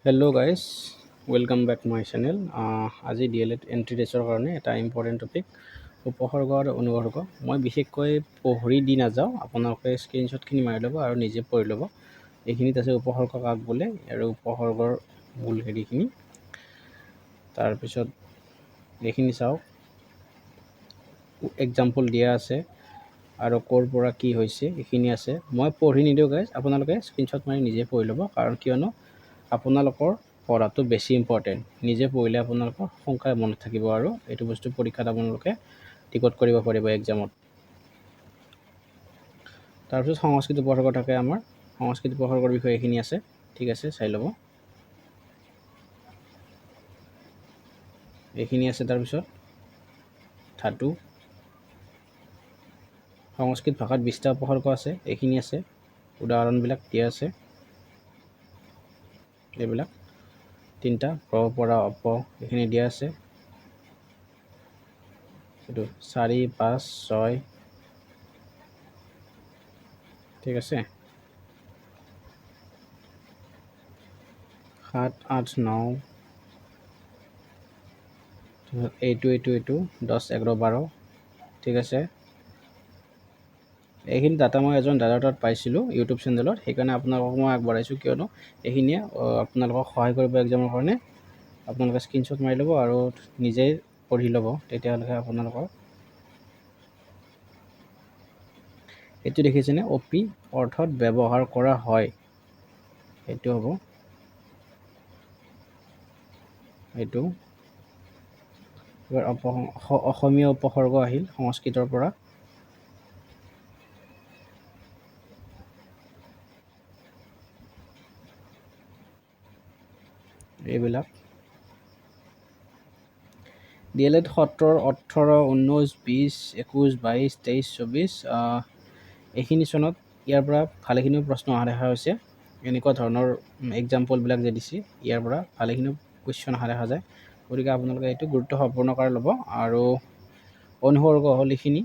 Hello guys, welcome back my channel. আজি D L add entry টেষ্টৰ কাৰণে এটা ইম্পৰ্টেণ্ট টপিক, উপসৰ্গ আৰু অনুসৰ্গ। মই বিশেষকৈ পঢ়ি দি নাযাওঁ, আপোনালোকে স্ক্ৰীনশ্বটখিনি মাৰি ল'ব আৰু নিজে পঢ়ি ল'ব। এইখিনিত আছে উপসৰ্গ কাক বোলে আৰু উপসৰ্গৰ মূল হেৰিখিনি। তাৰপিছত এইখিনি চাওক, এক্সাম্পল দিয়া আছে আৰু ক'ৰ পৰা কি হৈছে এইখিনি আছে। মই পঢ়ি নিদিওঁ গাইজ, আপোনালোকে স্ক্ৰীনশ্বট মাৰি নিজে পঢ়ি ল'ব, কাৰণ কিয়নো আপোনালোকৰ পঢ়াটো বেছি ইম্পৰ্টেণ্ট। নিজে পঢ়িলে আপোনালোকৰ সোনকালে মনত থাকিব আৰু এইটো বস্তু পৰীক্ষাত আপোনালোকে টিকট কৰিব পাৰিব এক্সামত। তাৰপিছত সংস্কৃত উপসৰ্গ থাকে আমাৰ, সংস্কৃত উপসৰ্গৰ বিষয়ে এইখিনি আছে, ঠিক আছে, চাই ল'ব। এইখিনি আছে। তাৰপিছত ধাতু, সংস্কৃত ভাষাত 20টা উপসৰ্গ আছে, এইখিনি আছে, উদাহৰণবিলাক দিয়া আছে। এইবিলাক তিনিটা প্ৰ পৰা অপ এইখিনি দিয়া আছে। এইটো 4 5 6, ঠিক আছে, 7 8 9, এইটো এইটো এইটো 10 11 12, ঠিক আছে। এইখিনি ডাটা মই এজন দাদাৰ তাত পাইছিলোঁ ইউটিউব চেনেলত, সেইকাৰণে আপোনালোকক মই আগবঢ়াইছোঁ, কিয়নো এইখিনিয়ে আপোনালোকক সহায় কৰিব এক্সামৰ কাৰণে। আপোনালোকে স্ক্ৰীনশ্বট মাৰি ল'ব আৰু নিজেই পঢ়ি ল'ব, তেতিয়াহ'লে আপোনালোকৰ এইটো দেখিছেনে, অ' পি অৰ্থত ব্যৱহাৰ কৰা হয়, সেইটো হ'ব এইটো। এইবাৰ অসমীয়া উপসৰ্গ আহিল সংস্কৃতৰ পৰা। এইবিলাক ডি এল এড 17 18 19 20 21 22 23 24 এইখিনি চনত ইয়াৰ পৰা ভালেখিনিও প্ৰশ্ন অহা দেখা হৈছে। এনেকুৱা ধৰণৰ এক্সাম্পলবিলাক যে দিছে, ইয়াৰ পৰা ভালেখিনিও কুৱেশ্যন অহা দেখা যায়। গতিকে আপোনালোকে এইটো গুৰুত্ব সম্পূৰ্ণকাৰে ল'ব। আৰু অনুসৰ্গ হ'ল এইখিনি,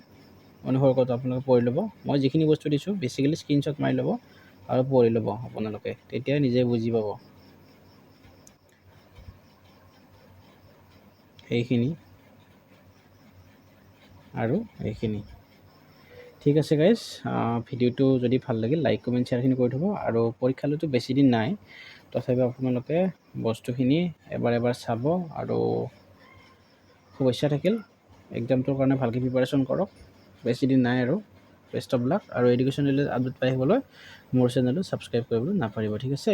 অনুসৰ্গটো আপোনালোকে পঢ়ি ল'ব। মই যিখিনি বস্তু দিছোঁ বেচিকেলি স্ক্ৰীনশ্বট মাৰি ল'ব আৰু পঢ়ি ল'ব আপোনালোকে, তেতিয়া নিজে বুজি পাব। এইখিনি আৰু এইখিনি, ঠিক আছে গাইজ। ভিডিঅ'টো যদি ভাল লাগিল লাইক কমেণ্ট শ্বেয়াৰখিনি কৰি থ'ব। আৰু পৰীক্ষালৈতো বেছি দিন নাই, তথাপিও আপোনালোকে বস্তুখিনি এবাৰ এবাৰ চাব। আৰু শুভেচ্ছা থাকিল, এক্সামটোৰ কাৰণে ভালকৈ প্ৰিপাৰেশ্যন কৰক, বেছি দিন নাই আৰু। Best of luck. আৰু এডুকেশ্যন ৰিলেটেড আপডেট পাই থাকিবলৈ মোৰ চেনেলটো ছাবস্ক্ৰাইব কৰিবলৈ নাপাহৰিব, ঠিক আছে।